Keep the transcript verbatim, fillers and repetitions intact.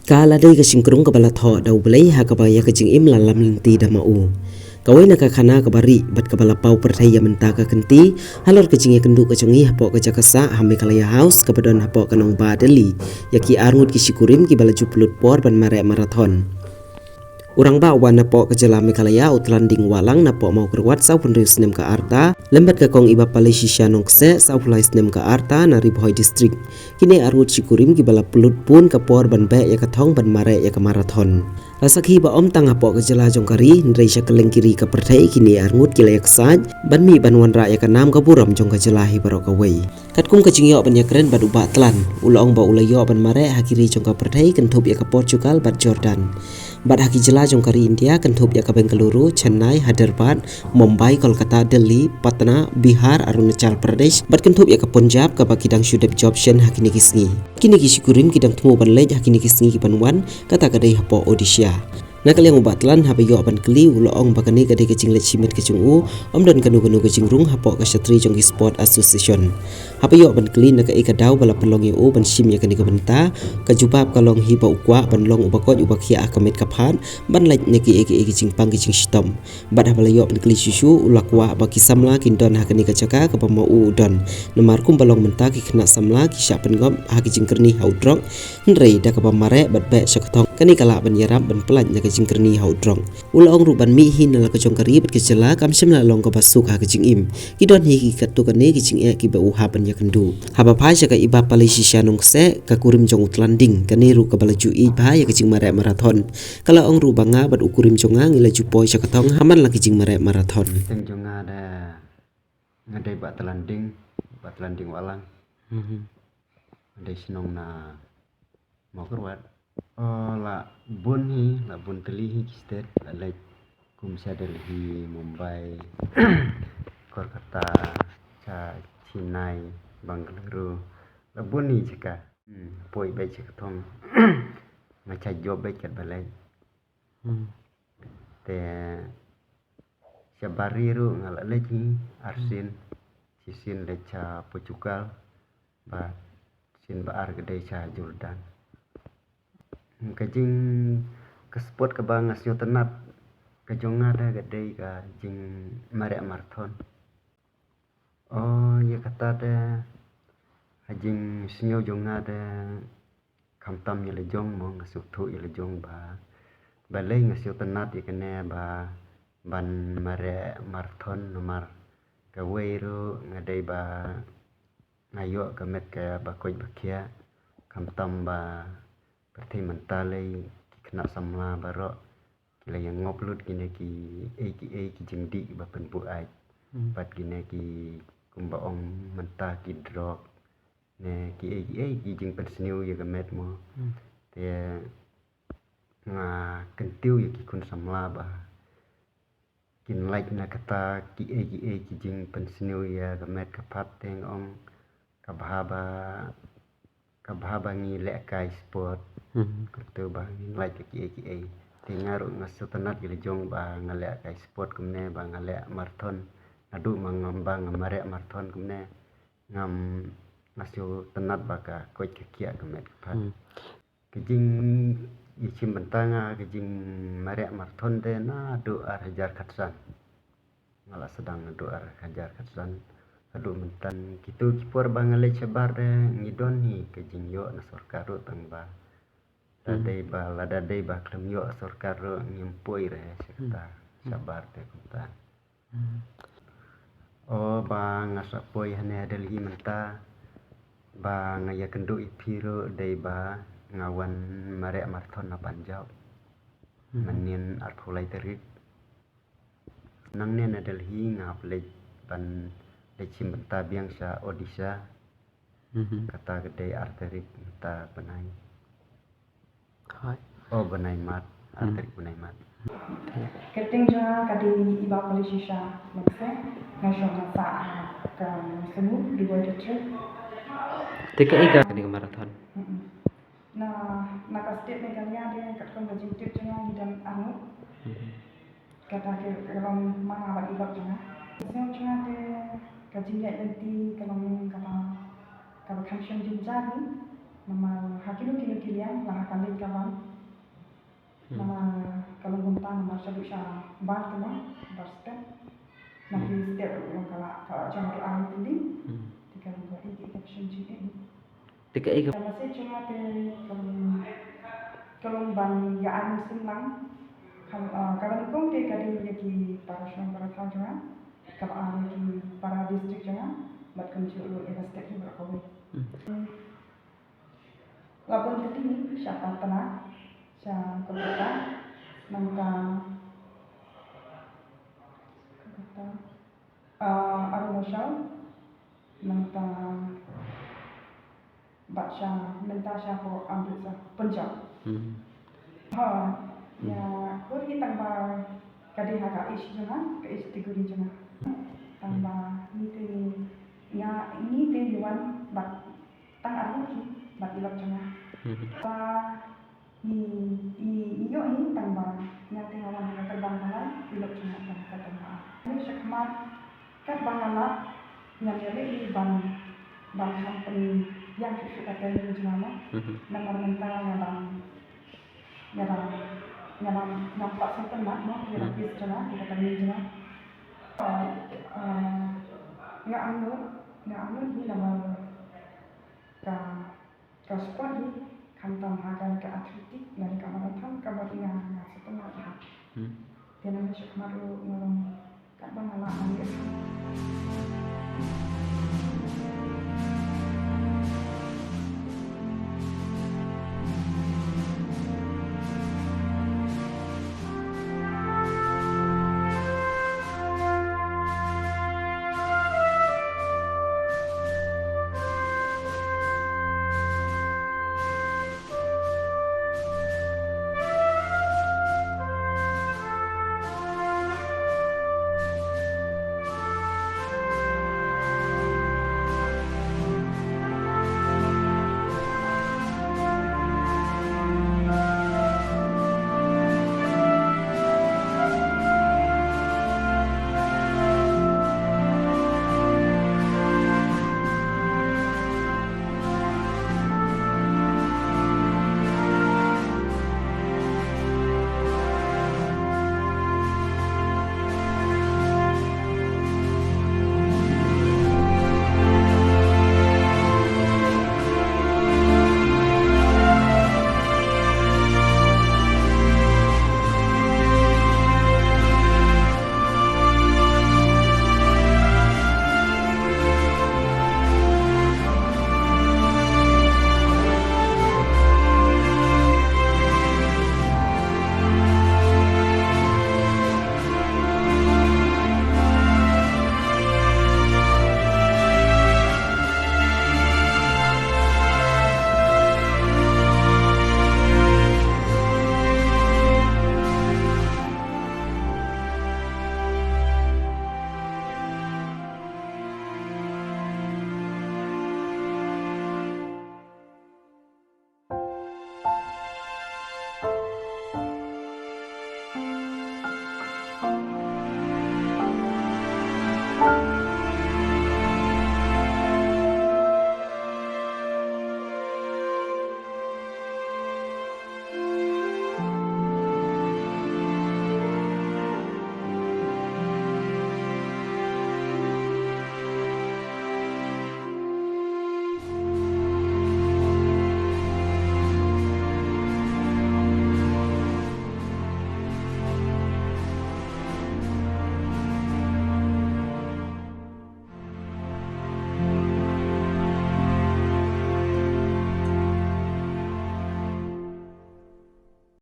Ka la dei ka shynrong kaba la thoh da U Blei ha kaba ïa ka jingim la lam lynti da ma u. Kawei na ka khana kaba ri bad kaba la paw pyrthei ïa mynta ka kynti halor ka jingïakynduh ka jong ngi hapoh ka jaka sah ha Meghalaya House kaba don hapoh ka nongbah Delhi ïa ki arngut ki shikurim kiba la ju pynlut por ban mareh marathon. U rangbah uba napoh ka jylla Meghalaya, u Tlanding Wahlang napoh Mawkyrwat, sawphew hynriew snem ka rta, lem bad ka kong Ibapalei Shisha Nongkseh, sawphew lai snem ka rta, na Ri Bhoi District. Kine arngut shikurim kiba la pynlut bun ka por ban beh ïa ka thong ban mareh ïa ka marathon. La sakhi ba ym tang hapoh ka jylla jong ka ri, hynrei sha kylleng ki ri ka pyrthei kine arngut ki la ïaksaid ban mih ban wanrah ïa ka nam ka burom jong ka jylla hi baroh kawei. Katkum ka jingïoh ban ïakren bad u Bah Tlan, u la ong ba u la ïoh ban mareh ha ki ri jong ka pyrthei kynthup ïa ka Portugal bad Jordan. Bad ha ki jylla jong ka ri India kynthup ïa ka Bengaluru, Chennai, Hyderabad, Mumbai, Kolkata, Delhi, Patna, Bihar, Arunachal Pradesh, bad kynthup ïa ka Punjab kaba ki dang shu dep jop shen ha kine ki sngi. Kine ki shikurim ki dang thmu ban leit ha kine ki sngi ki ban wan, kata ka dei hapoh Odisha. Na ka liang u Bah Tlan haba ïoh ban kylli u la ong ba kane ka dei ka jingleit shimet ka jong u, ym don kano kano ka jingrung hapoh ka shatri jong ki Sport Association. Haba ïoh ban kylli na kaei ka daw ba la pynlong ïa u ban shim ïa kane ka bynta, ka jubab ka long hi ba u kwah ban long uba koit uba khiah ha ka met ka phad, ban lait na kiei kiei ki jingpang ki jingshitom. Bad haba la ïoh ban kylli shuh shuh u la kwah ba ki samla kin don ha kane ka jaka kaba ma u u don. Namar kumba long mynta ki khynnah samla ki shah pynngop ha ki jingkyrni ha u drok, hynrei da kaba mareh bad beh sha ka thong, kane ka lah ban ïarap ban pyllait na ka jingkyrni ha u drok. U la ong ruh ban mih hi na la ka jong ka ri bad ka jylla kam shym la long kaba suk ha ka jingim. Ki don hi ki katto katne ki jingeh kiba u hap ban ïakynduh. Haba phai sha ka Ibapalei Shisha Nongkseh, ka kurim jong u Tlanding, kane ruh kaba la ju ïeit bha ïa ka jingmareh marathon, ka la ong ruh ba nga bad u kurim jong nga ngi la ju poi sha ka thong ha man la ki jingmareh marathon. Teng jong nga da, nga dei Bah Tlanding, Bah Tlanding Wahlang. Nga dei shnong na Mawkyrwat. O, la bun hi, la bun tylli hi ki state, la leit kum sha Delhi, Mumbai, Kolkata, sha Chennai, Bengaluru, la bun hi jaka. Hmm, poi beit sha ka thong. Nga sha jop beit katba leit. Te sha bari ruh nga la leit hi arsien. Shisien leit sha Portugal, bad sien ba ar ka dei sha Jordan. Ka jing, ka sport kaba nga sngewtynnat ka jong nga da ka dei ka jingmareh marathon. O, ïa kata te, ha jingsngew jong nga te, khamtam ïa la jong mo, nga sngewthuh ïa la jong ba balei nga sngewtynnat ïa kane ba ban mareh marathon, namar kawei ruh nga dei ba nga ïoh ka met kaba koit ba khiah, khamtam ba pyrthei mynta lei ki khynnah samla baroh ki la ïa ngop lut kine kiei kiei ki jingdih kiba pynbuaid. Bad kine ki, kumba ong mynta, ki drok ne kiei kiei ki jingpynsniew ïa ka met mo. Te nga kyntiew ïa ki khun samla ba kin lait na kata kiei kiei ki jingpynsniew ïa ka met ka phad, te nga ong ka bha ba, ka bha ba ngi lehkai sport. Kyntu ba ngi lait ka kiei kiei. Te nga ruh nga sngewtynnat ïa la jong ba nga lehkai sport kumne, ba nga leh marathon. Naduh ma ngam, ba nga mareh marathon kumne, ngam, nga sngewtynnat ba ka koit ka khiah ka met ka phad. Ka jing, ïa shim bynta nga ka jingmareh marathon te naduh ar hajar khatsan. Nga la sdang naduh ar hajar khatsan haduh mynta. Kito ki por ba nga leit shabar te ngi don hi ka jingïoh na sorkar ruh, tang ba lada dei ba, lada dei ba khlem ïoh sorkar ruh ngim poi re sha kata, shabar te kumta. O, ba nga sa poi hangne ha Delhi mynta, ba nga ïakynduh ïa phi ruh dei ba nga wan mareh marathon na Punjab. Mynnin arphew lai tarik. Nangne na Delhi nga hap leit ban leit shim bynta biang sha Odisha. Kata ka dei ar tarik mynta bnai. Hai. O, bnai Mart, ar tarik bnai Mart. Kyrteng jong nga ka dei Ibapalei Shisha Nongkseh, nga shong ha sah ka Nongsangu, Ri Bhoi District. Te kaei ka kane ka marathon? Na, na ka state Meghalaya de katkum ka jingtip jong nga ngi don arngut. Kata ka, ka long ma nga bad i lok jong nga. Ka seng jong nga te ka jingïaid lynti ka long kaba, kaba kham shym jynjar hi. Namar ha kino kino ki liang la ha ka leit ka wan. Namar ka long kumta namar shaduh shabar te mo, bar step. Na ki step ruh long ka la, ka la jong ruh arngut tylli. Te ka long ka, eh, ka, ka pynshim jingeh. Te ka, eh, ka message jong nga te ka long, ka long ban ïa arngut sim lang. Ka, ah, ka ban kong te ka dei ïa ki para shnong para thaw jong nga. Ka ba ar ïa ki para district jong nga. Bad kumjuh ruh ïa ka state jong nga kawei. La bun kti sha Patna, sha Kolkata, nangta Kolkata, ah, Arunachal, nangta bad sha, nangta sha hapoh Amritsar, Punjab. Ha, ïa, khublei tang ba ka dei ha ka age jong nga, ka age category jong nga. Tang ba ngi te ngi, nga, ngi te ngi wan bad tang arngut hi bad i lok jong nga. Ba ngi, ngi, ngi ïoh hi tang ba nga te nga wan ha ka kyrdan ba lai, i lok jong nga tang ha ka kyrdan ba ar. Ngi sha khmat katba nga lah ngan ïaleh hi ban, ban kham pynïap shuh shuh ka training jong nga mo. Namar mynta nga dang, nga dang, nga dang, ngam pat sngewtynnat mo ïa ka pace jong nga, ïa ka training jong nga. Ah, ah, nga angnud, nga angnud hi namar ka, ka sport hi khamtam ha ka, ka athletic lane ka marathon, ka mut nga, nga sngewtynnat ha. Te nang sha khmat ruh nga long katba nga lah ngan ïa.